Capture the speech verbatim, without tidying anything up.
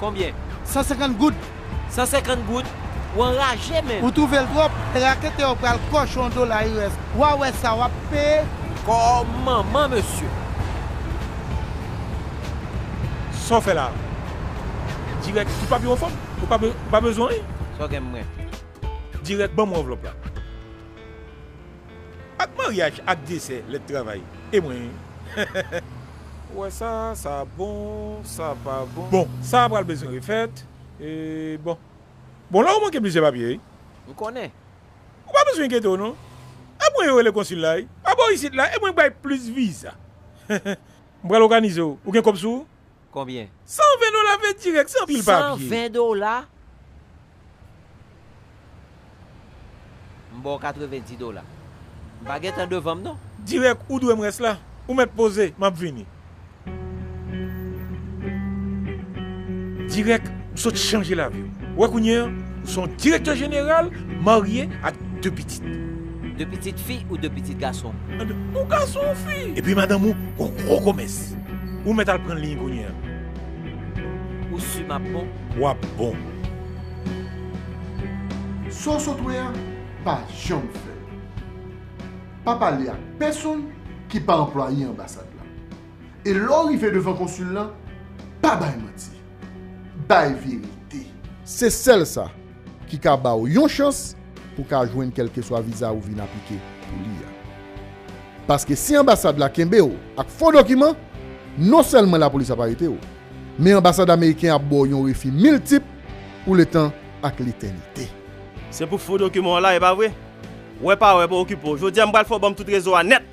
Konbyen? San senkant goud. San senkant goud? Ou anraje menm. Ou twouve l twòp? Rakete yo pral kòche yon dola U S. W a wè sa w ap peye. Kò manman mesye. Sa w fè la? Dirèk, tout papye w anfòm? Ou pa be- ou pa bezwen anyen? Sa w gen mwen? Dirèk, ban m anvlòp la. Ak maryaj, ak desè, lèt travay. E mwen? Ou wè sa, sa bon, sa pa bon. Bon, sa pral bezwen refèt. E bon. Bon, la ou manke plizyè papye, wi. M konnen. Ou pa bezwen enkyete w, non. E mwen yo rele konsil la, wi. Pa bò isit la, e mwen k bay plis viza. M pral òganize w. Ou gen kòb sou ou? Konbyen? San ven dola vèt dirèk, se anpil papye. San ven dola? M ba w katrevendi dola. M pa gentan devan m, non. Dirèk, ou dwe m rès la. Ou mèt poze, m ap vini. Dirèk, m sot chanje lavi w. Ou wè kounye a, ou se yon direktè jeneral, marye ak de pitit. De pitit fi ou de pitit gason? Yon gason, yon fi. Epi madanm ou, yon gwo komès. Ou mèt al pran liy kounye a. Ou si m ap bon? W ap bon. Sa w sot wè a, pa janm fè l. Pa pale ak pèsonn ki pa anplwaye anbasad la. E lè w rive devan konsil lan, pa bay manti. Bay verite. Se sèl sa ki ka ba w yon chans pou w ka jwenn kèlkeswa viza ou vin aplike pou li a. Paske si anbasad la kenbe w ak fo dokiman, non sèlman lapolis ap arete w, men anbasad ameriken ap ba w yon refi miltip pou letan ak letènite. Se pou fo dokiman w la, e pa vre? Wè pa wè, pa okipe w. Jodi a, m pral fè w ban m tout rezo a nèt.